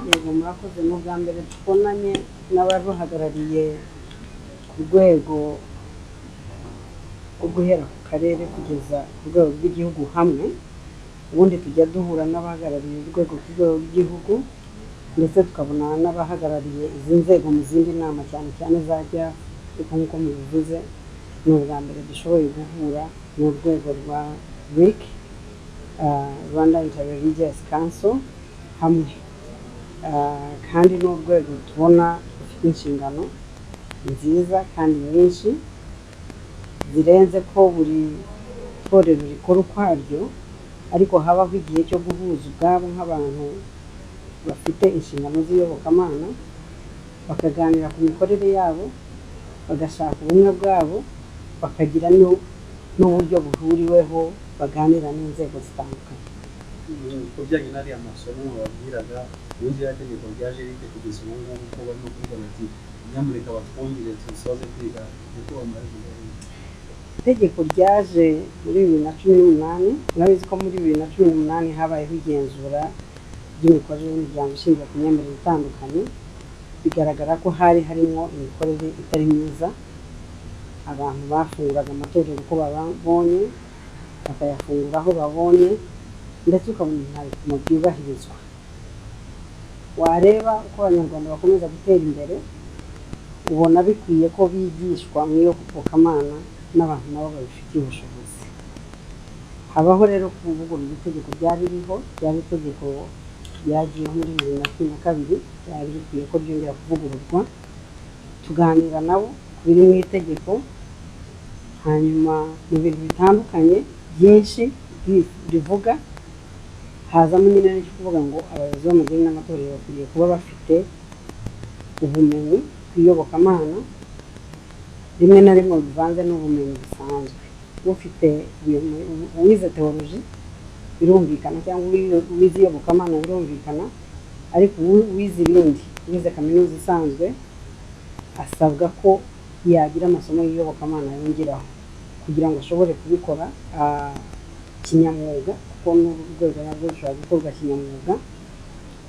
Yego, murakoze. Ni ubwa mbere tubonanye n'abaruhagarariye ku rwego rwo guhera ku karere kugeza ku rwego rw'igihugu hamwe. Ubundi tujya duhura n'abahagarariye urwego ku rwego rw'igihugu, ndetse tukabona n'abahagarariye izi nzego mu zindi nama, cyane cyane zajya, ariko nk'uko mubivuze ni ubwa mbere dushoboye guhura n'urwego rwa RIC, Rwanda Interreligious Council, hamwe. Kandi ni urwego tubona rufite inshingano nziza kandi nyinshi zirenze ko buri torero rikora ukwaryo, ariko habaho igihe cyo guhuza ubwabo nk'abantu bafite inshingano z'iyobokamana, bakaganira ku mikorere yabo, bagashaka ubumwe bwabo, bakagira n'uburyo buhuriweho baganira n'inzego zitandukanye. Ku bijyanye n'ariya masomo bababwiraga, ubundi ririya tegeko ryaje rite kugeza ubu ngubu, ko barimo kuvuga bati nyamuneka batwongere tusoze kwiga, niko bamara? Itegeko ryaje muri 2018. Murabizi ko muri 2018 habayeho igenzura ry'imikorere y'imiryango ishingiye ku myemerere itandukanye, bigaragara ko hari harimo imikorere itari myiza. Abantu bafunguraga amatorero uko babonye, bakayafungura aho babonye, ndetse ukabona nta bipimo byubahirizwa. Wareba uko Abanyarwanda bakomeza gutera imbere, ubona bikwiye ko bigishwa mu iyobokamana n'abantu nabo babifitiye ubushobozi. Habaho rero kuvugurura itegeko ryari ririho, ryari itegeko ryagiyeho muri 2012, ryari rikwiye ko ryongera kuvugururwa. Tuganira nabo ku biri mu itegeko, hanyuma mu bintu bitandukanye byinshi rivuga, hazamo nyine n'icyo kuvuga ngo abayobozi b'amadini n'amatorero bakwiriye kuba bafite ubumenyi ku iyobokamana, rimwe na rimwe bivanze n'ubumenyi busanzwe. Ufite uwize théologie birumvikana, cyangwa uwize iyobokamana birumvikana, ariko uwize ibindi, uwize kaminuza isanzwe, asabwa ko yagira amasomo y'iyobokamana yongeraho kugira ngo ashobore kubikora kinyamwuga, kuko n'uru rwego narwo rushobora gukorwa kinyamwuga.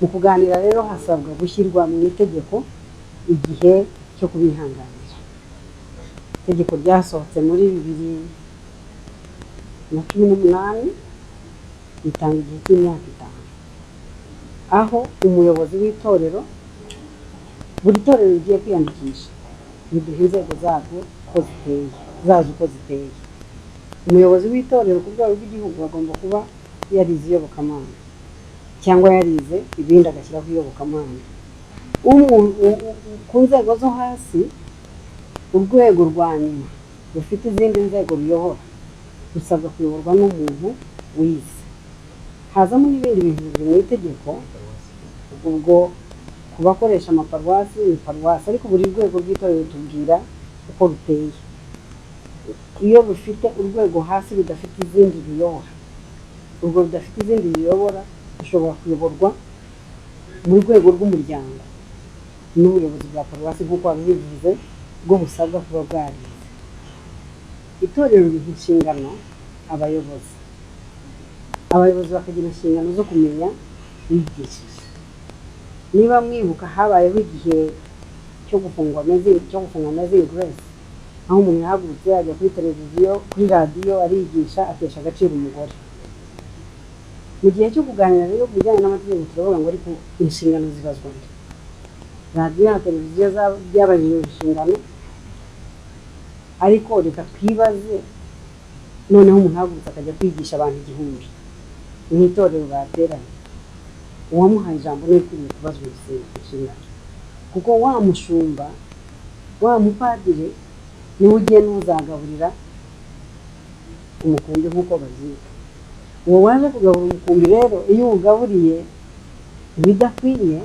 Mu kuganira rero hasabwa gushyirwa mu itegeko igihe cyo kubihanganira. Itegeko ryasohotse muri 2018, ritanga igihe cy'imyaka 5, aho umuyobozi w'itorero, buri torero rigiye kwiyandikisha riduha inzego zarwo uko ziteye, zazo uko ziteye. Umuyobozi w'itorero ku rwego rw'igihugu agomba kuba yarize iyobokamana cyangwa yarize ibindi agashyiraho iyobokamana. Ku nzego zo hasi, urwego rwa nyuma rufite izindi nzego ruyobora rusabwa kuyoborwa n'umuntu wize. Hazamo n'ibindi bintu bibiri mu itegeko. Ubwo ku bakoresha amaparuwasi ni paruwasi, ariko buri rwego rw'itorero tubwira uko ruteye. Iyo rufite urwego hasi rudafite izindi ruyobora, urwo rudafite izindi ruyobora rushobora kuyoborwa mu rwego rw'umuryango n'ubuyobozi bwa paruwasi, nk'uko wabivuze, bwo busabwa kuba bwarize. Itorero riha inshingano abayobozi, abayobozi bakagira inshingano zo kumenya bigishije. Niba mwibuka, habayeho igihe cyo gufungwa Amazing, cyo gufunga Amazing Grace, aho umuntu yahagurutse ajya kuri televiziyo, kuri radiyo, arigisha atesha agaciro umugore. Mu gihe cyo kuganira rero ku bijyanye n'amategeko, turavuga ngo ariko inshingano zibazwa nde? Radiyo na televiziyo byabajijwe inshingano, ariko reka twibaze noneho umuntu ahagurutse akajya kwigisha abantu 1000 mu itorero bateranye, uwamuhaye ijambo niwe ukwiriye kubazwa inshingano, kuko wa mushumba, wa mupadiri, niwe ugenda uzagaburira umukumbi nk'uko babyita. Uwo waje kugabura umukumbi rero, iyo uwugaburiye ibidakwiye,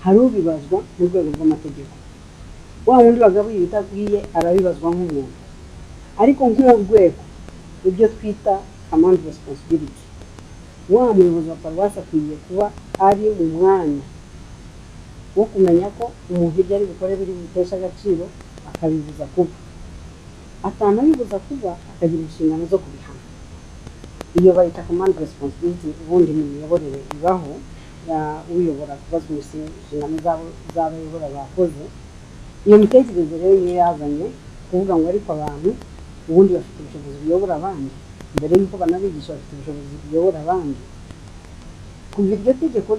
hari ubibazwa mu rwego rw'amategeko. Wa wundi wagaburiye ibidakwiye arabibazwa nk'umuntu, ariko nk'urwego, ibyo twita command responsibility, wa muyobozi wa paruwasi akwiye kuba ari mu mwanya wo kumenya ko umuntu ibyo ari bukore biri buteshe agaciro, akabibuza kuba. Atanabibuza kuba, akagira inshingano zo kubihana. Iyo bayita command responsibility. Ubundi mu miyoborere ibaho. uyobora kubazwa inshingano z'abayobora bakoze. Iyo mitekerereze rero niyo yazanye kuvuga ngo ariko abantu ubundi bafite ubushobozi buyobora abandi, mbere y'uko banabigisha bafite ubushobozi buyobora abandi. Kuva iryo tegeko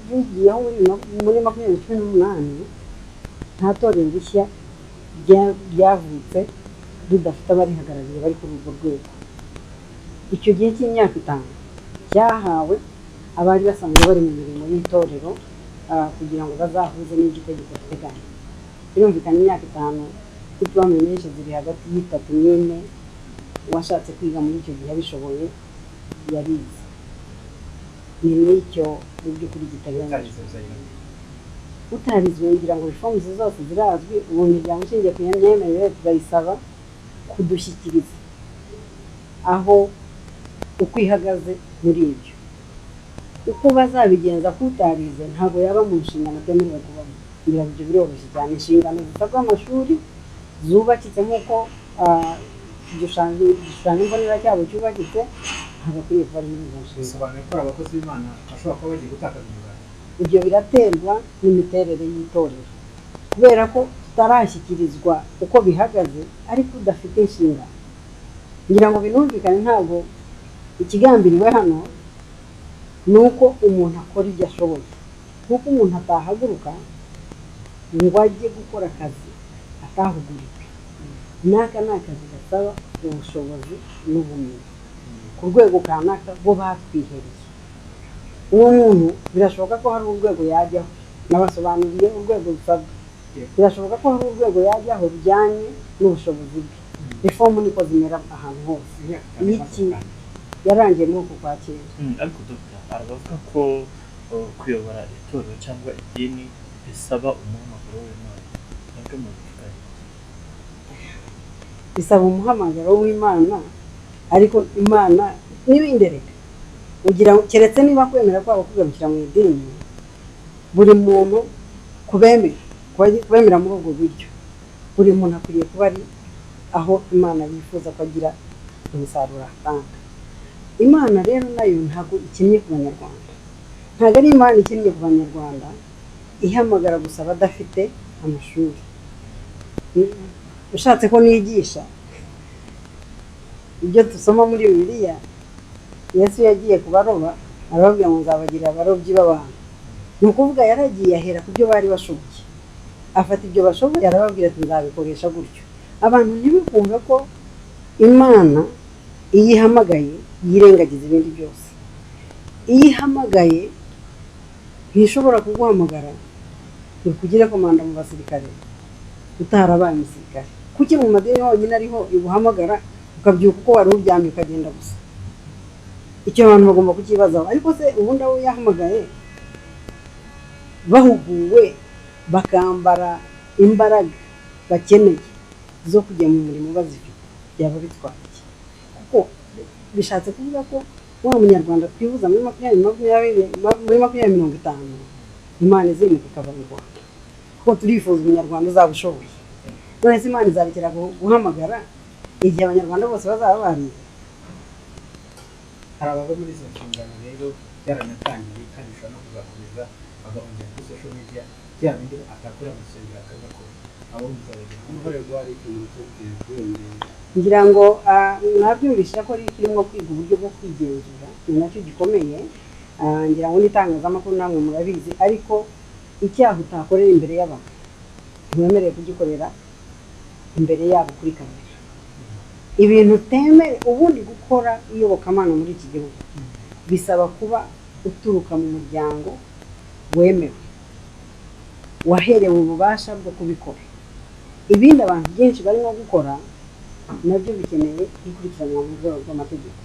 rigiyeho muri 2018, nta torero rishya ryavutse ridafite abarihagarariye bari kuri urwo rwego. Icyo gihe cy'imyaka 5 cyahawe abari basanzwe bari mu mirimo y'itorero kugira ngo bazahuze n'iryo tegeko riteganya. Birumvikana imyaka 5 diplome nyinshi ziri hagati y'3 n'4, uwashatse kwiga muri icyo gihe abishoboye yarize. Ni n'icyo mu by'ukuri giteganyijwe. Utarizwe ngira ngo reforms zose zirazwi. Ubu imiryango ishingiye ku myemerere turayisaba kudushyikiriza aho uko ihagaze muri ibyo. Uko bazabigenza kutarize ntabwo yaba mu nshingano atemerewe kubamo. Ngira ngo ibyo biroroshye cyane. Inshingano zisabwa amashuri zubakitse nk'uko igishushanyo mbonera cyabo cyubakitse, ntabwo akwiye kuba ari muri izo nshingano. Bisobanuye ko abakozi b'Imana bashobora kuba bagiye gutakaza umuganda. Ibyo biraterwa n'imiterere y'itorero, kubera ko tutarashyikirizwa uko bihagaze ariko udafite inshingano. Ngira ngo binumvikane, ntabwo ikigambiriwe hano ni uko umuntu akora ibyo ashoboye, kuko umuntu atahaguruka ngo ajye gukora akazi atahuguriwe. N'aka ni akazi gasaba ubushobozi n'ubumenyi ku rwego kanaka bo batwihereye. Uwo muntu birashoboka ko hari urwego yajyaho, nabasobanuriye urwego rusabwa, birashoboka ko hari urwego yajyaho rujyanye n'ubushobozi bwe. Reformu niko zimera ahantu hose. Iki yarangiye muri uku kwakira. Ariko Dr aravuga ko kuyobora itorero cyangwa idini bisaba umuhamagaro w'Imana. Nibwo mubivuga. Bisaba umuhamagaro w'Imana, ariko Imana n'ibindereka ugira keretse niba kwemera kwabo kugarukira mu idini, buri muntu kubemera muri ubwo buryo, buri muntu akwiriye kuba ari aho Imana yifuza ko agira umusaruro atanga. Imana rero nayo ntabwo ikinnye ku banyarwanda, ntabwo ari Imana ikinnye ku banyarwanda ihamagara gusa abadafite amashuri. Ushatse ko nigisha ibyo dusoma muri Bibiliya, Yesu yagiye kubaroba arababwira ngo nzabagira abarobyi b'abantu. Ni ukuvuga yaragiye ahera ku byo bari bashoboye, afata ibyo bashoboye arababwira ati nzabikoresha gutyo. Abantu ntibikumve ko Imana iyo ihamagaye yirengagiza ibindi byose. Iyo ihamagaye ntishobora kuguhamagara ngo ikugire komanda mu basirikare utarabaye umusirikare. Kuki mu madini honyine ariho iguhamagara ukabyuka uko wari uryamye ukagenda gusa? Icyo abantu bagomba kukibazaho. Ariko se ubundi abo yahamagaye bahuguwe bakambara imbaraga bakeneye zo kujya mu murimo bazifite, byaba bitwaye iki? Kuko bishatse kuvuga ko wa munyarwanda twifuza muri 2020 muri 2050 Imana izimuka ikava mu Rwanda, kuko turifuza umunyarwanda uzaba ushoboye. None se Imana izarekera guhamagara igihe abanyarwanda bose bazaba barize? Hari abava muri izo nshingano rero byaranatangiye kandi bishobora no kuzakomeza, bagahungira kuri social media, bya bindi atakora mu rusengero akabakora. Abo muzabagira Uruhare rwa RIC mu kwiyongera. Ngira ngo mwabyumvise ko RIC irimo kwiga uburyo bwo kwigenzura, ni nacyo gikomeye. Ngira ngo n'itangazamakuru namwe murabizi, ariko icyaha utakorera imbere y'abantu ntiwemerewe kugikorera imbere yabo kuri kamera. Ibintu utemere ubundi gukora iyobokamana muri iki gihugu bisaba kuba uturuka mu muryango wemewe, waherewe ububasha bwo kubikora. Ibindi abantu byinshi barimo gukora nabyo bikeneye gukurikiranwa mu rwego rw'amategeko,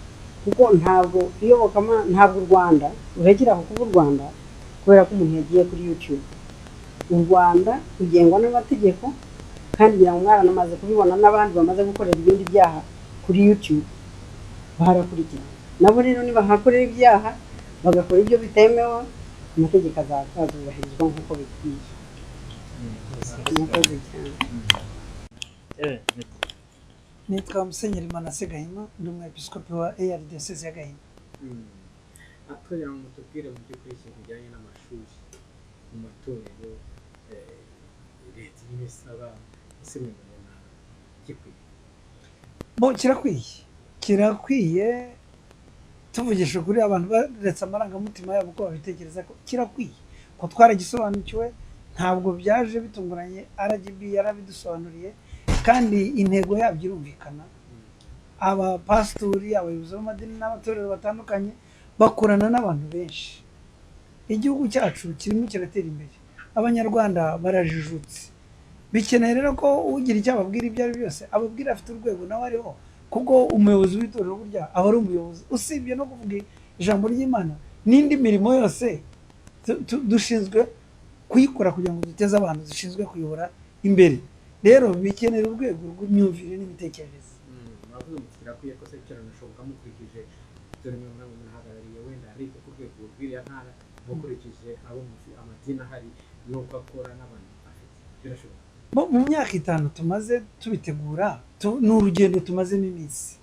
kuko ntabwo iyobokamana, ntabwo u Rwanda rurekera aho kuba u Rwanda kubera ko umuntu yagiye kuri YouTube. U Rwanda rugengwa n'amategeko, kandi ngira ngo mwaranamaze kubibona n'abandi bamaze gukorera ibindi byaha kuri YouTube barakurikirana. Nabo rero nibahakorera ibyaha bagakora ibyo bitemewe, amategeko azubahirizwa nk'uko bikwiye. Murakoze cyane. Nitwa Musenyeri Manase Gahima, ndi umwepiskopi wa AR Diyosezi ya Gahima. Twagira ngo mutubwire mu by'ukuri ikintu kijyanye n'amashuri mu matorero, leta irimo isaba, ese mwe mubona gikwiye? Bo kirakwiye, kirakwiye. Tuvugisha ukuri, abantu baretse amarangamutima yabo uko babitekereza, ko kirakwiye, ko twaragisobanukiwe, ntabwo byaje bitunguranye. RGB yarabidusobanuriye kandi intego yabyo irumvikana. Abapasitori, abayobozi b'amadini n'amatorero batandukanye bakorana n'abantu benshi. Igihugu cyacu kirimo kiratera imbere, Abanyarwanda barajijutse. Bikeneye rero ko ugira icyo ababwira, ibyo ari byo byose ababwira afite urwego nawe ariho, kuko umuyobozi w'itorero burya aba ari umuyobozi, usibye no kuvuga ijambo ry'Imana n'indi mirimo yose dushinzwe kuyikora kugira ngo duteze abantu dushinzwe kuyobora imbere. Rero bikenera urwego rw'imyumvire n'imitekerereze. Muravuze muti kirakwiye, ko se kiranashoboka mukurikije dore mwe namwe munahagarariye wenda ariko ku rwego rw'iriya ntara, mukurikije abo amadini ahari n'uko akora n'abantu afite, birashoboka? Mu myaka 5 tumaze tubitegura, ni urugendo tumazemo iminsi.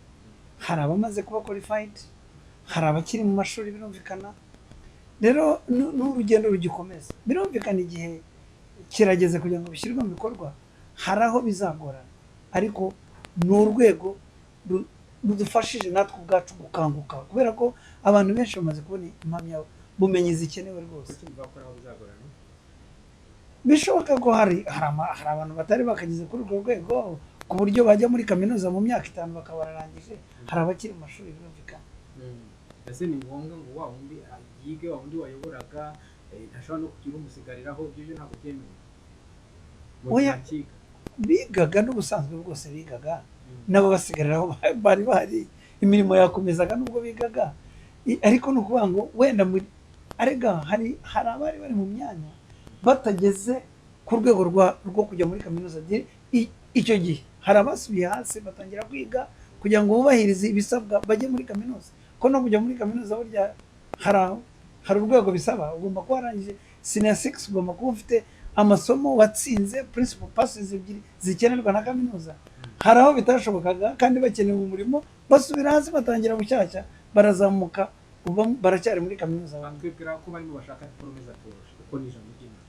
Hari abamaze kuba qualified, hari abakiri mu mashuri. Birumvikana rero ni urugendo rugikomeza. Birumvikana igihe kirageze kugira ngo bishyirwe mu bikorwa. Hari aho bizagorana, ariko ni urwego rudufashije natwe ubwacu gukanguka, kubera ko abantu benshi bamaze kubona impamyabumenyi zikenewe rwose. Kuki muvuga ko ari aho bizagorana? Bishoboka ko hari abantu batari bakageze kuri urwo rwego ku buryo bajya muri kaminuza mu myaka 5 bakaba bararangije. Hari abakiri mu mashuri, birumvikana. Ese ni ngombwa ngo wa wundi yige, wa wundi wayoboraga, ntashobora no kugira umusigariraho? Ibyo byo ntabwo byemewe mu gihe Oya. akiga? Bigaga n'ubusanzwe bwose, bigaga nabo basigariraho bari bahari, imirimo yakomezaga nubwo bigaga. Ariko ni ukuvuga ngo wenda muri arega hari abari bari mu myanya batageze ku rwego rwo kujya muri kaminuza. Icyo gihe hari abasubiye hasi batangira kwiga kugira ngo bubahirize ibisabwa bajye muri kaminuza, ko no kujya muri kaminuza burya hari urwego bisaba. Ugomba kuba warangije senior six, ugomba kuba ufite amasomo watsinze, principal passes ebyiri zikenerwa na kaminuza. Hari aho bitashobokaga kandi bakeneye umurimo, basubira hasi batangira bushyashya, barazamuka, ubu baracyari muri kaminuza bamwe. Twibwira ko barimo bashaka diporome za théologie, kuko ni ijambo ry'Imana.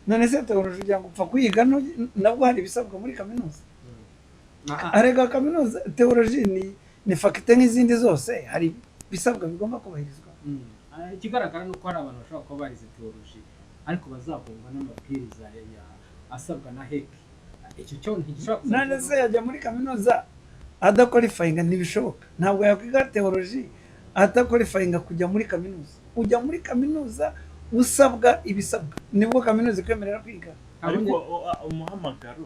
None se théologie kugira ngo upfa kuyiga, nabwo hari ibisabwa muri kaminuza. Arega kaminuza, théologie ni faculté nk'izindi zose, hari ibisabwa bigomba kubahirizwa. Ikigaragara ni uko hari abantu bashobora kuba barize théologie ariko bazagongwa n'amabwiriza asabwa na HEC. Icyo cyo ntigishobora kuzagira. None se yajya muri kaminuza adaqualifyinga? Ntibishoboka. Ntabwo yakwiga théologie adaqualifyinga kujya muri kaminuza. Ujya muri kaminuza usabwa ibisabwa, nibwo kaminuza ikwemerera kwiga. Ariko umuhamagaro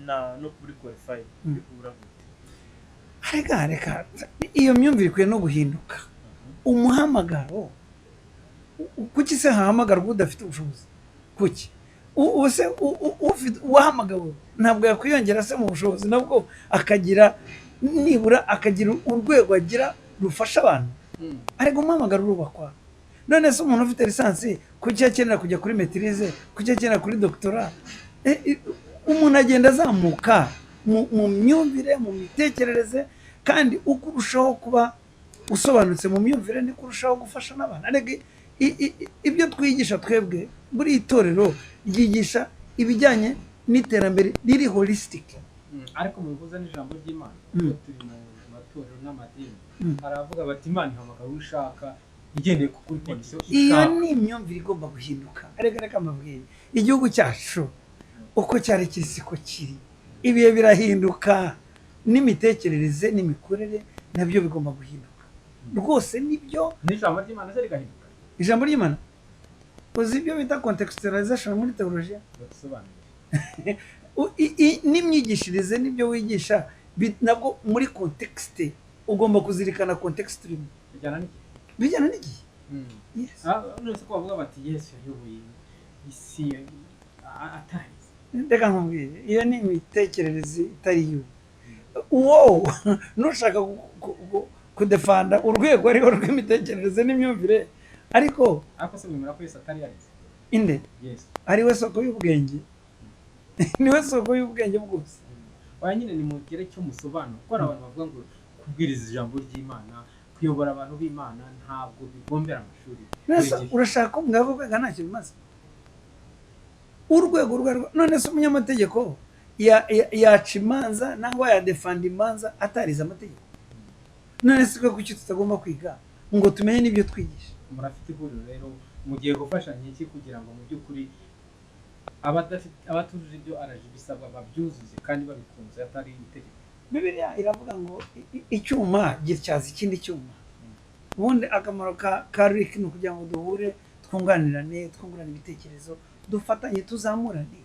na no kuri qualified bihura gute? Reka reka, iyo myumvire ikwiye no guhinduka. Umuhamagaro, kuki se hahamagarwa udafite ubushobozi? Kuki ubu se ufite, uwahamagawe ntabwo yakwiyongera se mu bushobozi, nabwo akagira nibura akagira urwego agira rufasha abantu? Ariko umuhamagaro urubakwa. None se umuntu ufite licence kuki akenera kujya kuri maîtrise? Kuki akenera kuri doctorat? Umuntu agenda azamuka mu myumvire, mu mitekerereze, kandi uko urushaho kuba usobanutse mu myumvire niko urushaho gufasha n'abantu. Ariko ibyo twigisha twebwe muri iri torero ryigisha ibijyanye n'iterambere riri holistic. Ariko mubihuza n'ijambo ry'Imana. Iyo turi mu matorero n'amadini, hari abavuga bati Imana ihamagara uwo ishaka igendeye ku kuri condition Iyo ishaka. ni imyumvire igomba guhinduka. Reka reka mbabwire, igihugu cyacu uko cyari kiri siko kiri. Ibihe birahinduka, n'imitekerereze n'imikorere nabyo bigomba guhinduka rwose, nibyo. N'ijambo ry'Imana se rigahinduka? Ijambo ry'Imana, uzi ibyo bita contextualization muri teolojiya? Badusobanurire. N'imyigishirize n'ibyo wigisha nabwo muri context, ugomba kuzirikana context urimo. Bijyana n'igihe. Bijyana n'igihe. Yes. None se ko bavuga bati Yesu yayoboye isi atarize? Reka nkubwire, iyo ni imitekerereze itari yo. Uwo nushaka kudefenda urwego ariho rw'imitekerereze n'imyumvire, ariko Ariko se mwemera ko Yesu atari yarize? Inde? Yesu. Ari we soko y'ubwenge, niwe soko y'ubwenge bwose. Oya nyine, nimugire icyo musobanura, kuko hari abantu bavuga ngo kubwiriza ijambo ry'Imana. Kuyobora abantu b'Imana ntabwo bigombera amashuri. Urashaka ko mugabo kwiga ntacyo bimaze? Urwego rwa none se umunyamategeko yaca imanza nangwa yadefanda imanza atarize amategeko? None se kuki tutagomba kwiga ngo tumenye n'ibyo twigisha? Murafite ihuriro rero, mugiye gufashanya iki kugira ngo mu by'ukuri abatujuje ibyo RGB bisabwa babyuzuze kandi babikunze atari itegeko? Bibiliya iravuga ngo icyuma gityaza ikindi cyuma. Ubundi akamaro ka RIC ni ukugira ngo duhure, twunganirane, twungurane ibitekerezo, dufatanye, tuzamurane.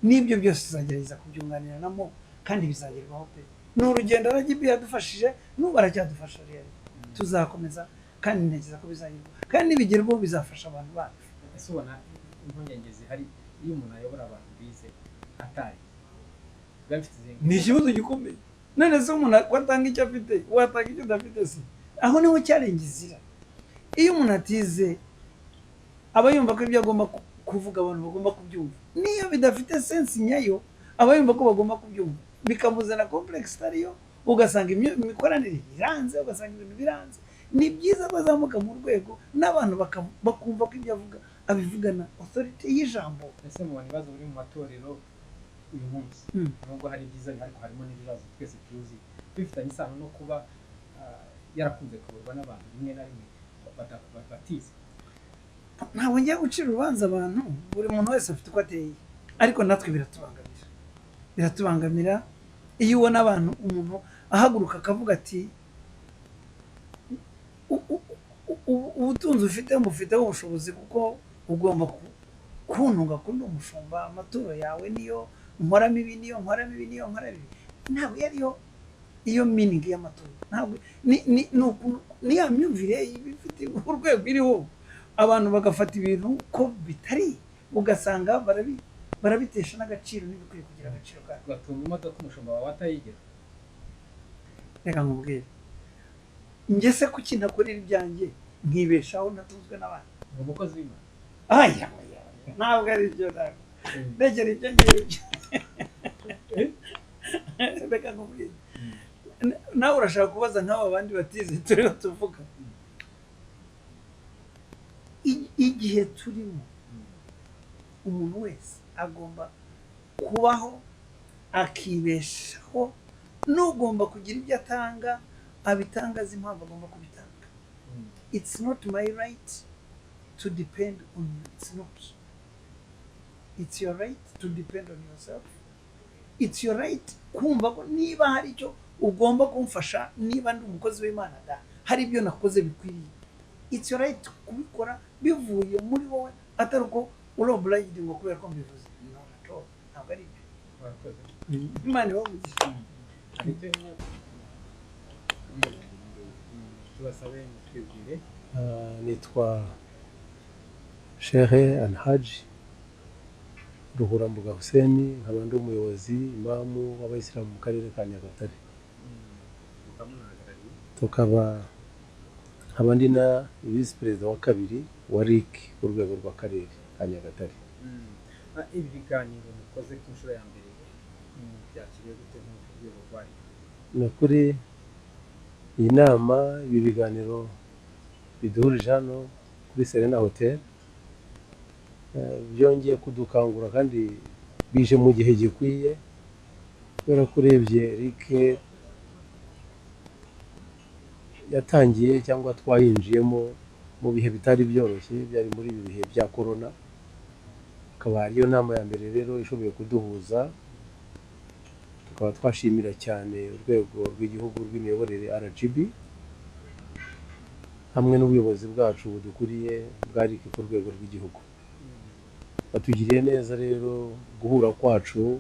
N'ibyo byose tuzagerageza kubyunganiranamo kandi bizagerwaho pe. Ni urugendo RGB yadufashije, n'ubu aracyadufasha rero. Tuzakomeza kandi ntekereza ko bizagerwaho, kandi nibigerwaho bizafasha abantu bacu. Ese ubona impungenge zihari iyo umuntu ayobora abantu bize atari? Ni ikibazo gikomeye. None se umuntu watanga icyo afite, watanga icyo udafite se? Aho niho challenge zira. Iyo umuntu atize aba yumva ko ibyo agomba kuvuga abantu bagomba kubyumva. Niyo bidafite sense nyayo aba yumva ko bagomba kubyumva, bikamuzana complex itariyo, ugasanga imikoranire iranze, ugasanga ibintu biranze. Ni byiza ko azamuka mu rwego n'abantu bakumva ko ibyo avuga abivugana authority y'ijambo. Ese mubona ibibazo biri mu matorero uyu munsi, nubwo hari ibyiza ariko harimo n'ibibazo twese tuzi, bifitanye isano no kuba yarakunze kuyoborwa n'abantu rimwe na rimwe batize? Ntabwo ngiye gucira urubanza abantu, buri muntu wese afite uko ateye, ariko natwe biratubangamira iyo ubona abantu, umuntu ahaguruka akavuga ati ubutunzi ufite mufiteho ubushobozi kuko ugomba kuntunga kundi umushumba, amaturo yawe niyo nkoramo ibi, niyo nkoramo ibi, niyo nkoramo ibi. Ntabwo yariyo iyo meaning y'amaturo, ntabwo ni ya myumvire ifite urwego iriho, abantu bagafata ibintu ko bitari, ugasanga barabitesha n'agaciro n'ibikwiye kugira agaciro kayo. Ugatunga imodoka umushumba wawe atayigira. Reka nkubwire, njye se kuki ntakorera ibyanjye nkibeshaho ntatunzwe n'abandi? Ni umukozi w'Imana. Aya, ntabwo ari byo, ntabwo ndegera ibyo ngibyo. Reka nkubwire, nawe urashaka kubaza nk'aba bandi batize turiho tuvuga. Igihe turimo umuntu wese agomba kubaho akibeshaho, n'ugomba kugira ibyo atanga abitanga azi impamvu agomba kubitanga. It's not my right to depend on you. It's not. It's your right to depend on yourself. It's your right kumva ko niba hari icyo ugomba kumfasha, niba ndi umukozi w'Imana da hari ibyo nakoze bikwiriye, it's your right kubikora bivuye muri wowe, atari uko uri obliged ngo kubera ko mbivuze. No, at all. Ntabwo ari ibyo. Imana ibavugisha. Tubasabe mutwibwire. Nitwa Shehe Alhaji Ruhurambuga Hussein, nkaba ndi umuyobozi imamu w'abayisilamu mu karere ka Nyagatare. Tukaba nkaba ndi na visi perezida wa kabiri wa RIC ku rwego rw'akarere ka Nyagatare. Ibi biganiro mukoze ku nshuro ya mbere byakiriye gute mu rwego rwa RIC? Ni ukuri iyi nama, ibi biganiro biduhurije hano kuri Serena Hotel byongeye kudukangura kandi bije mu gihe gikwiye, kubera ko urebye RIC yatangiye cyangwa twayinjiyemo mu bihe bitari byoroshye, byari muri ibi bihe bya corona, akaba ariyo nama ya mbere rero ishoboye kuduhuza. Tukaba twashimira cyane urwego rw'igihugu rw'imiyoborere RGB hamwe n'ubuyobozi bwacu budukuriye bwa RIC ku rwego rw'igihugu. Batugiriye neza rero guhura kwacu,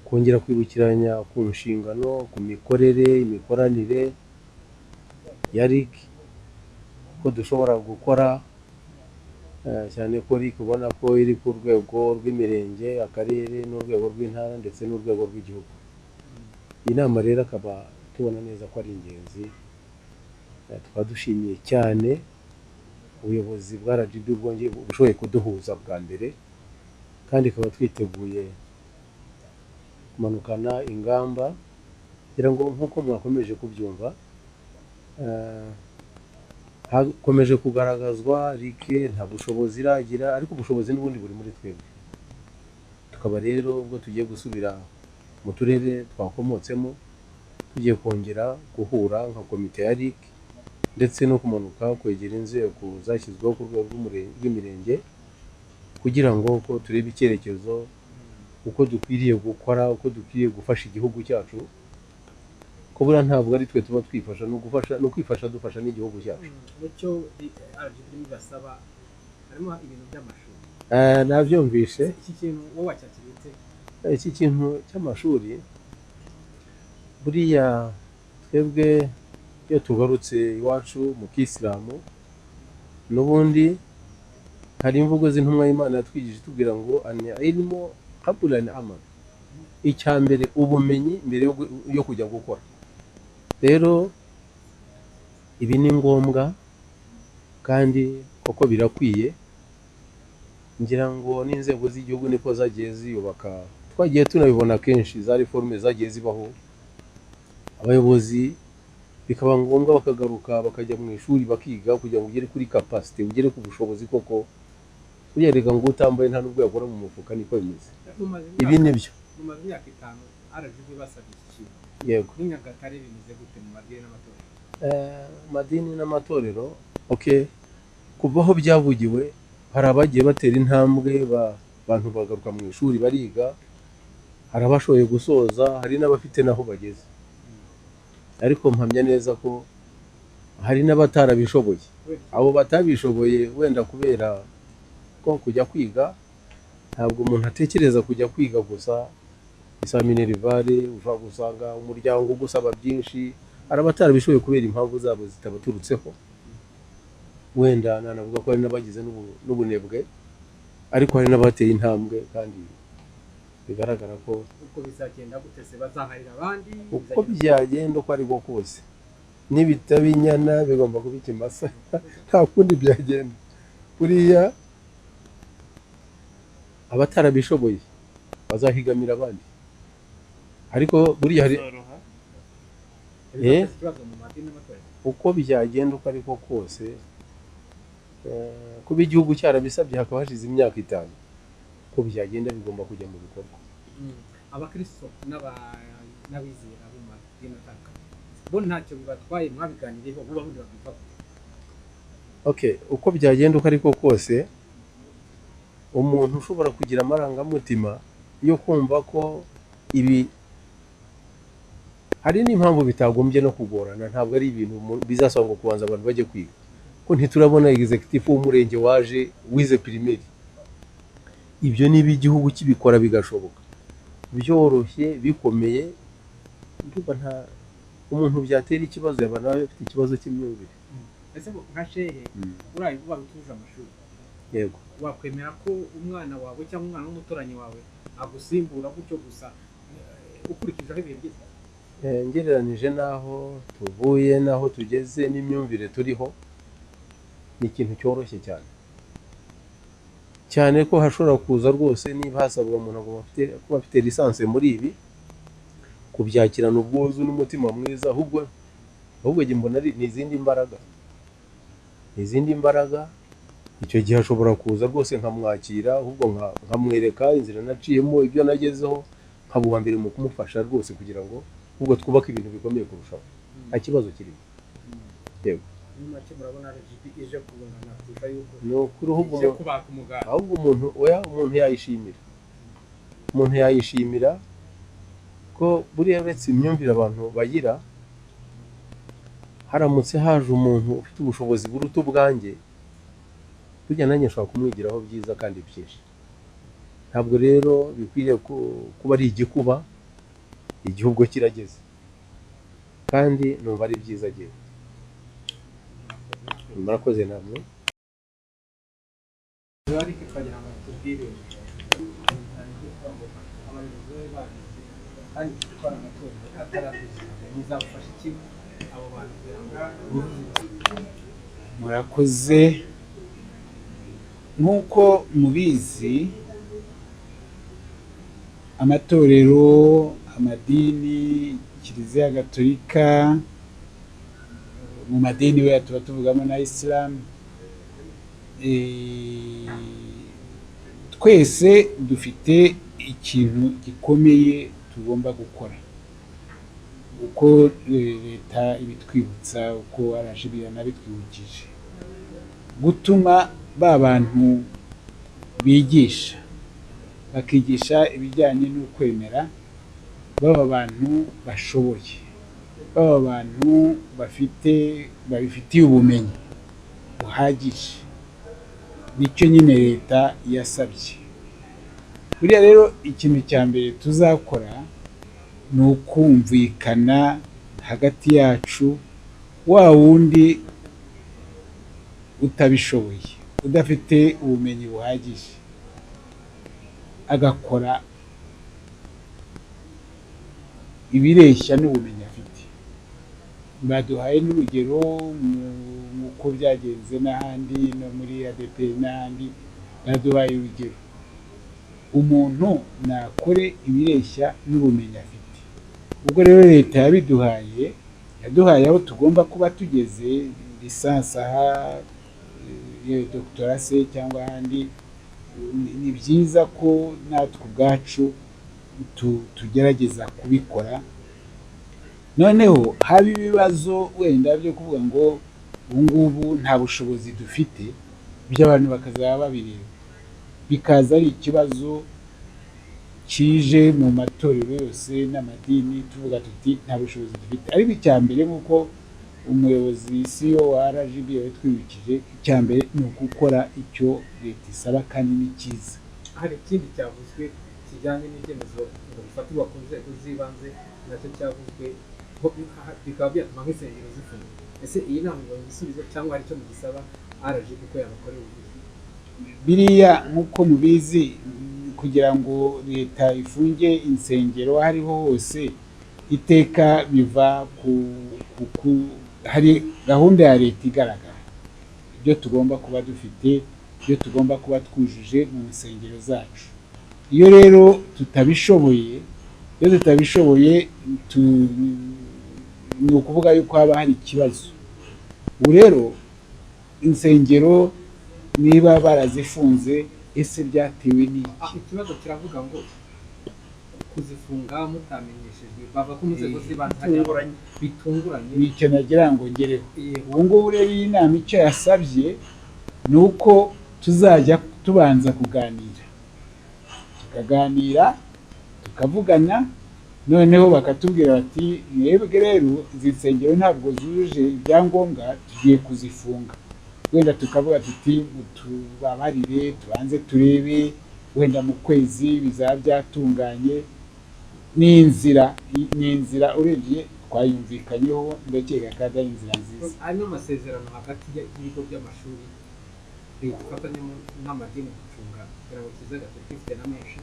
kongera kwibukiranya ku nshingano, ku mikorere, imikoranire ya RIC, ko dushobora gukora, cyane ko RIC ubona ko iri ku rwego rw'imirenge, akarere n'urwego rw'intara ndetse n'urwego rw'igihugu. Iyi nama rero akaba tubona neza ko ari ingenzi. Tukaba dushimiye cyane ubuyobozi bwa RGB bwongeye bushoboye kuduhuza bwa mbere, kandi ikaba twiteguye kumanukana ingamba kugira ngo nk'uko mwakomeje kubyumva, Hakomeje kugaragazwa RIC nta bushobozi iragira, ariko ubushobozi n'ubundi buri muri twebwe. Tukaba rero ubwo tugiye gusubira mu turere twakomotsemo, tugiye kongera guhura nka komite ya RIC, ndetse no kumanuka kwegera inzego zashyizweho ku rwego rw'imirenge, kugira ngo ko turebe icyerekezo, uko dukwiriye gukora, uko dukwiriye gufasha igihugu cyacu, ko buriya ntabwo ari twe tuba twifasha, ni ugufasha, ni ukwifasha dufasha n'igihugu cyacu. Mucyo RGB basaba harimo ibintu by'amashuri. Nabyumvishe. Iki kintu wowe wacyakiriye ute? Iki kintu cy'amashuri, buriya twebwe iyo tugarutse iwacu mu kisilamu, n'ubundi hari imvugo z'intumwa y'Imana yatwigishije itubwira ngo ani ilmu qabla al amal, icya mbere ubumenyi mbere yo kujya gukora. Rero ibi ni ngombwa kandi koko birakwiye. Ngira ngo n'inzego z'igihugu niko zagiye ziyubaka, twagiye tunabibona kenshi za reforme zagiye zibaho, abayobozi bikaba ngombwa bakagaruka bakajya mu ishuri bakiga kugira ngo ugere kuri capacity, ugere ku bushobozi koko. Buriya reka ngo utambaye nta n'ubwo yakora mu mufuka, niko bimeze. Ibi ni byo. Mumaze imyaka 5 RGB basabye iki kintu. Yego. Muri Nyagatare bimeze gute mu madini n'amatorero? Amadini n'amatorero, okay, kuva aho byavugiwe hari abagiye batera intambwe, abantu bagaruka mu ishuri bariga, hari abashoboye gusoza, hari n'abafite n'aho bageze. Ariko mpamya neza ko hari n'abatarabishoboye. Abo batabishoboye wenda kubera ko kujya kwiga, ntabwo umuntu atekereza kujya kwiga gusa isa minerivare, ushobora gusanga umuryango ugusaba byinshi. Hari abatarabishoboye kubera impamvu zabo zitabaturutseho, wenda nanavuga ko hari n'abagize n'ubunebwe, ariko hari n'abateye intambwe kandi bigaragara ko uko bizagenda gute se bazaharira abandi? Uko byagenda uko ari bwo kose, nibitaba inyana bigomba kuba ikimasa, nta kundi byagenda. Buriya abatarabishoboye bazahigamira abandi, ariko buriya hari uko byagenda uko ariko kose, kuba igihugu cyarabisabye hakaba hashize imyaka 5, uko byagenda bigomba kujya mu bikorwa. Abakristo n'abizera bo mu madini atandukanye bo ntacyo bibatwaye, mwabiganiriyeho bo babundi babyumva gute? Okay, uko byagenda uko ariko kose, umuntu ushobora kugira amarangamutima yo kumva ko ibi hari n'impamvu bitagombye no kugorana, ntabwo ari ibintu bizasaba ngo kubanza abantu bajye kwiga, ko ntiturabona executive w'umurenge waje wize primaire. Ibyo niba igihugu kibikora bigashoboka byoroshye bikomeye, ndumva nta umuntu byatera ikibazo yaba nawe afite ikibazo cy'imyumvire. Ese nka shehe uraye vuba utuje amashuri, yego, wakwemera ko umwana wawe cyangwa umwana w'umuturanyi wawe agusimbura gutyo gusa ukurikije aho ibihe bigeze? Ngereranije n'aho tuvuye n'aho tugeze n'imyumvire turiho, ni ikintu cyoroshye cyane cyane ko hashobora kuza rwose niba hasabwa umuntu agomba kuba afite lisansi muri ibi, kubyakirana ubwuzu n'umutima mwiza. Ahubwo njye mbona ari n'izindi mbaraga, izindi mbaraga. Icyo gihe ashobora kuza rwose nkamwakira, ahubwo nkamwereka inzira naciyemo, ibyo nagezeho, nkaba uwa mbere mu kumufasha rwose kugira ngo ubwo twubake ibintu bikomeye kurushaho. Nta kibazo kirimo. Yego. Ni ukuri, ahubwo umuntu oya, umuntu yayishimira, umuntu yayishimira ko buriya uretse imyumvire abantu bagira, haramutse haje umuntu ufite ubushobozi buruta ubwanjye, burya nanjye nshobora kumwigiraho byiza kandi byinshi. Ntabwo rero bikwiriye kuba ari igikuba, igihugu kirageze kandi numva ari byiza. Agiye murakoze namwe. Murakoze. Nk'uko mubizi, amatorero, amadini, Kiliziya Gatolika, Mu madini we tuba tuvugamo na Isilamu, twese dufite ikintu gikomeye tugomba gukora, uko leta ibitwibutsa, uko RGB yanabitwibukije, gutuma ba bantu bigisha bakigisha ibijyanye n'ukwemera baba abantu bashoboye, baba abantu bafite babifitiye ubumenyi buhagije. Nicyo nyine leta yasabye. Buriya rero ikintu cya mbere tuzakora ni ukumvikana hagati yacu, wa wundi utabishoboye, udafite ubumenyi buhagije, agakora ibireshya n'ubumenyi afite. Baduhaye n'urugero uko byagenze n'ahandi, no muri ADEPR n'ahandi baduhaye urugero. Umuntu nakore ibireshya n'ubumenyi afite. Ubwo rero leta yabiduhaye, yaduhaye aho tugomba kuba tugeze, lisansi aha, doctorat se cyangwa ahandi. Ni byiza ko natwe ubwacu tugerageza kubikora. Noneho haba ibibazo wenda byo kuvuga ngo ubu ngubu nta bushobozi dufite, ibyo abantu bakazaba babireba, bikaza ari ikibazo kije mu matorero yose n'amadini, tuvuga tuti nta bushobozi dufite. Ariko icya mbere, nk'uko umuyobozi CEO wa RGB yabitwibukije, icya mbere ni ugukora icyo leta isaba kandi ni cyiza. Hari ikindi cyavuzwe kijyanye n'ibyemezo ngo bifatirwa ku nzego z'ibanze, nacyo cyavuzwe bikaba byatuma nk'insengero zifunga. Ese iyi nama ibonye igisubizo cyangwa hari icyo mugisaba RGB ko yabakorera ubuvugizi? Biriya nk'uko mubizi, kugira ngo leta ifunge insengero aho ariho hose, iteka biva ku hari gahunda ya leta igaragara, ibyo tugomba kuba dufite, ibyo tugomba kuba twujuje mu nsengero zacu. Iyo rero tutabishoboye, ni ukuvuga yuko haba hari ikibazo. Ubu rero insengero niba barazifunze, ese byatewe n'iki? Ikibazo kiravuga ngo kuzifunga mutamenyeshejwe, bava ko mu nzego z'ibanze bitunguranye. Nicyo nagira ngo ngereho. Ubu ngubu rero iyi nama icyo yasabye ni uko tuzajya tubanza kuganira, tukaganira, tukavugana, noneho bakatubwira bati mwebwe rero izi nsengero ntabwo zujuje ibyangombwa, tugiye kuzifunga. Wenda tukavuga tuti tubabarire, tubanze turebe, wenda mu kwezi bizaba byatunganye. Ni inzira urebye twayumvikanyeho, ndakeka kandi ari inzira nziza. Hari n'amasezerano hagati y'ibigo by'amashuri leta ifatanyamo n'amadini gucunga kugira ngo Kiliziya Gatolika ifite na menshi.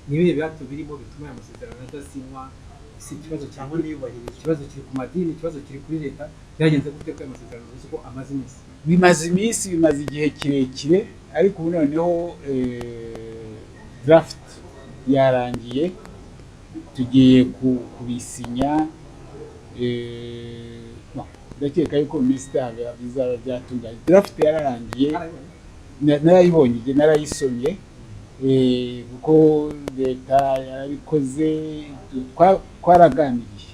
Ni ibihe bihato birimo bituma aya masezerano adasinywa? Si ikibazo cyangwa n'iyubahirizwa, ikibazo kiri ku madini, ikibazo kiri kuri leta. Byagenze gute ko aya masezerano uzi ko amaze iminsi? Bimaze iminsi, bimaze igihe kirekire, ariko ubu noneho draft yarangiye, tugiye kubisinya. Ndakeka yuko mu minsi itaha bizaba byatunganye. Draft yararangiye, narayibonye, narayisomye, kuko leta yarabikoze, twaraganiriye,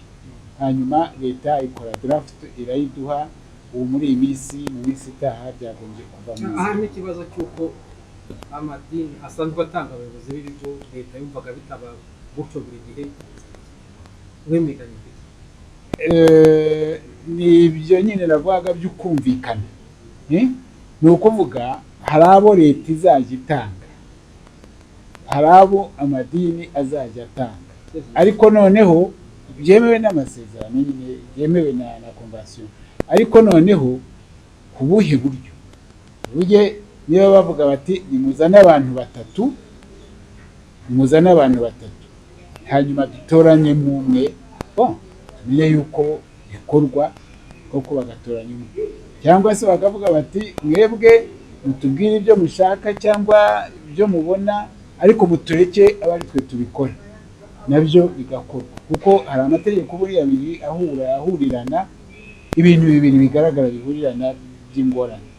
hanyuma leta ikora draft irayiduha. Ubu muri iyi minsi, mu minsi itaha byagombye kuva mu nzira. Hari n'ikibazo cy'uko amadini asanzwe atanga abayobozi b'ibigo, leta yumvaga bitaba gutyo buri gihe, mwemekanye iki? Ni ibyo nyine navugaga by'ukumvikana. Ni ukuvuga hari abo leta izajya itanga, hari abo amadini azajya atanga, ariko noneho byemewe n'amasezerano nyine, byemewe na konvensiyo, ariko noneho ku buhe buryo? Burye niba bavuga bati nimuzane abantu batatu, nimuzane abantu batatu, hanyuma dutoranye umwe, bon tumenye yuko bikorwa koko, bagatoranya umwe, cyangwa se bakavuga bati mwebwe mutubwire ibyo mushaka cyangwa ibyo mubona, ariko mutureke abe ari twe tubikora, nabyo bigakorwa. Kuko hari amategeko buriya abiri ahurirana. Ibintu bibiri bigaragara bihurirana by'ingorane.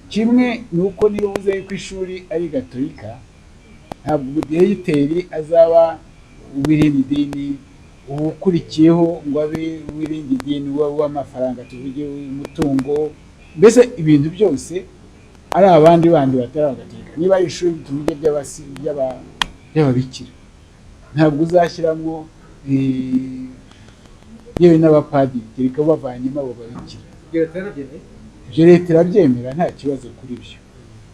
Kimwe ni uko niba uvuze yuko ishuri ari gatolika, ntabwo umudiregiteri azaba uw'irindi dini, ukurikiyeho ngo abe uw'irindi dini, uw'amafaranga, tuvuge umutungo, mbese ibintu byose ari abandi bandi batari abagatolika. Niba ari ishuri, tuvuge ry'ababikira, ntabwo uzashyiramo yewe n'abapadiri, kereka bavanyemo abo babikira. Ibyo leta yarabyemeye? Ibyo leta irabyemera, nta kibazo kuri byo.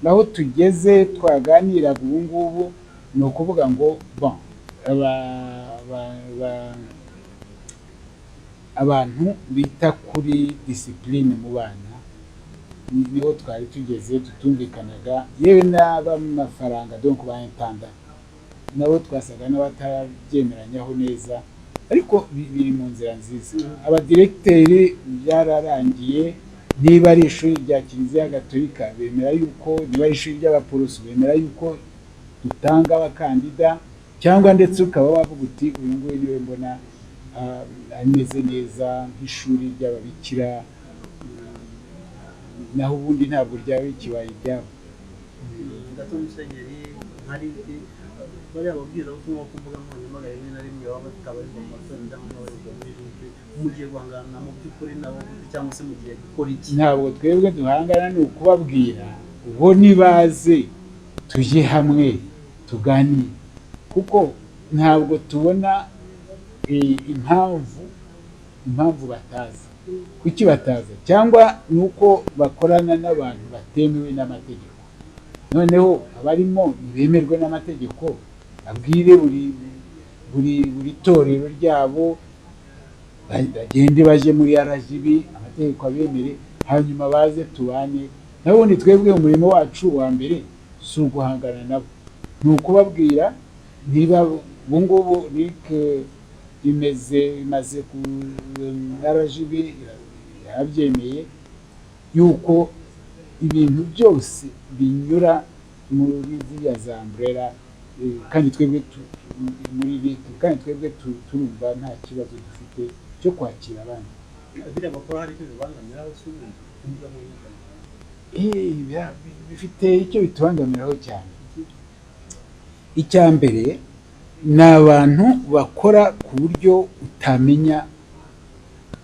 Naho tugeze twaganiraga ubu ngubu ni ukuvuga ngo bon, abantu bita kuri discipline mu bana niho twari tugeze tutumvikanaga, yewe n'ab'amafaranga, donc ba intendant, nabo twasaga n'abatarabyemeranyaho neza, ariko biri mu nzira nziza. Abadiregiteri byararangiye. Niba ari ishuri rya Kiliziya Gatolika bemera yuko, niba ari ishuri ry'Abaporoso bemera yuko dutanga abakandida, cyangwa ndetse ukaba wavuga uti uyu nguyu niwe mbona ameze neza nk'ishuri ry'ababikira, naho ubundi ntabwo ryaba rikibaye iryabo. Gato, musenyeri, nka RIC, bariya babwirizabutumwa ku mbuga nkoranyambaga rimwe na rimwe baba batabarizwa mu matorero cyangwa babarizwa muri RIC, mugiye guhangana mu by'ukuri nabo gute, cyangwa se mugiye gukora iki? Ntabwo twebwe duhangana, ni ukubabwira bo nibaze tujye hamwe tuganire, kuko ntabwo tubona impamvu bataza. Kuki bataza? Cyangwa ni uko bakorana n'abantu batemewe n'amategeko. Noneho abarimo ntibemerwe n'amategeko, abwire buri torero ryabo bagende baje muri RGB, amategeko abemere, hanyuma baze tubane. Nabundi twebwe umurimo wacu wa mbere si uguhangana nabo, ni ukubabwira. Niba ubu ngubu RIC imaze ku RGB yarabyemeye yuko ibintu byose binyura muri ziriya za umbrella, kandi twebwe muri RIC, kandi twebwe turumva nta kibazo dufite cyo kwakira abandi. Biriya bakora hari icyo bibangamiraho si ubundi ku mbuga nkoranyambaga? Bifite icyo bitubangamiraho cyane. Icya mbere ni abantu bakora ku buryo utamenya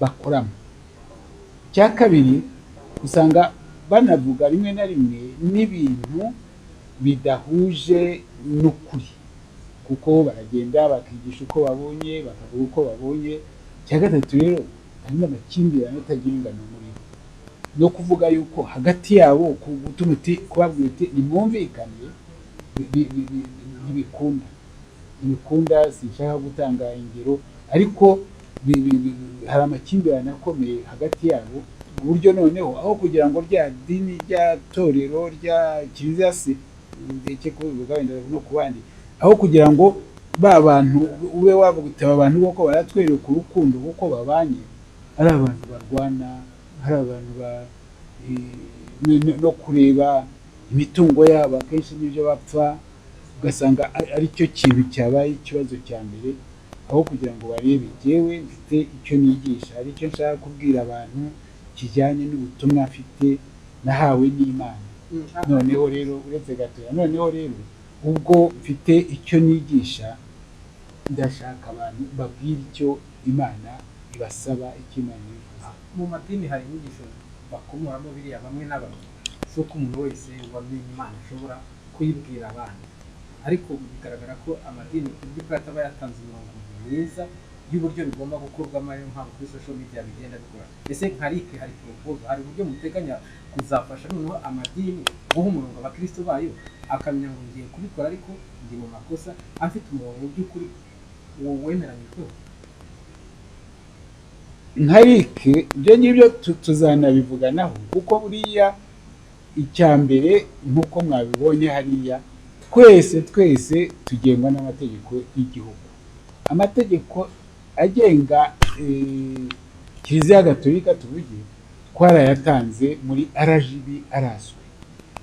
bakoramo. Icya kabiri, usanga banavuga rimwe na rimwe n'ibintu bidahuje n'ukuri, kuko baragenda bakigisha uko babonye, bakavuga uko babonye. Icya gatatu rero, hari n'amakimbirane atagira ingano muri bo, no kuvuga yuko hagati yabo gutuma uti kubabwira uti nimwumvikane, ntibikunda, ntibikunda. Sinshaka gutanga ingero, ariko hari amakimbirane akomeye hagati yabo, ku buryo noneho aho kugira ngo rya dini, rya torero, rya kiliziya, se ndeke kubivuga wenda no ku bandi, aho kugira ngo ba bantu ube wavuga uti aba bantu koko baratwereka urukundo kuko babanye, ari abantu barwana, hari abantu ba no kureba imitungo yabo akenshi n'ibyo bapfa, ugasanga ari cyo kintu cyabaye ikibazo cya mbere, aho kugira ngo barebe jyewe mfite icyo nigisha, hari icyo nshaka kubwira abantu kijyanye n'ubutumwa mfite nahawe n'Imana. Noneho rero, uretse gatoya, noneho rero ubwo mfite icyo nigisha, ndashaka abantu babwira icyo Imana ibasaba, icyo Imana ibivuze. Mu madini hari inyigisho bakomoramo biriya bamwe na bamwe z'uko umuntu wese wamenye Imana ashobora kuyibwira abandi, ariko bigaragara ko amadini mu by'ukuri ataba yatanze umurongo mwiza y'uburyo bigomba gukorwamo, ariyo mpamvu kuri social media bigenda bikora. Ese nka RIC hari proposal, hari uburyo muteganya kuzafasha noneho amadini guha umurongo abakristo bayo, akamenya ngo ngiye kubikora ariko ndi mu makosa, afite umurongo mu by'ukuri uwo wemeranyijweho? Nka RIC ibyo ngibyo tuzanabivuganaho, kuko buriya icya mbere nk'uko mwabibonye hariya, twese twese tugengwa n'amategeko y'igihugu, amategeko agenga Kiliziya Gatolika tuvuge, twarayatanze muri RGB, arazwi.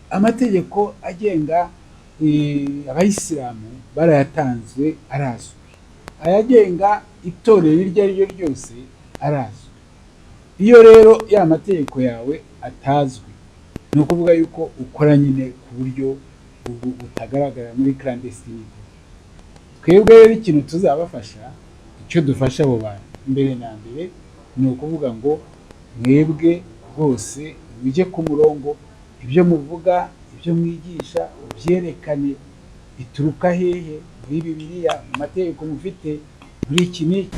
Amategeko agenga abayisilamu barayatanze, arazwi. Ayagenga itorero iryo ari ryo ryose arazwi. Iyo rero ya mategeko yawe atazwi, ni ukuvuga yuko ukora nyine ku buryo butagaragara, muri clandestinité. Twebwe rero ikintu tuzabafasha, icyo dufasha abo bantu mbere na mbere, ni ukuvuga ngo mwebwe rwose mujye ku murongo, ibyo muvuga, ibyo mwigisha, ubyerekane bituruka hehe, muri Bibiliya, mu mategeko mufite, muri iki n'iki.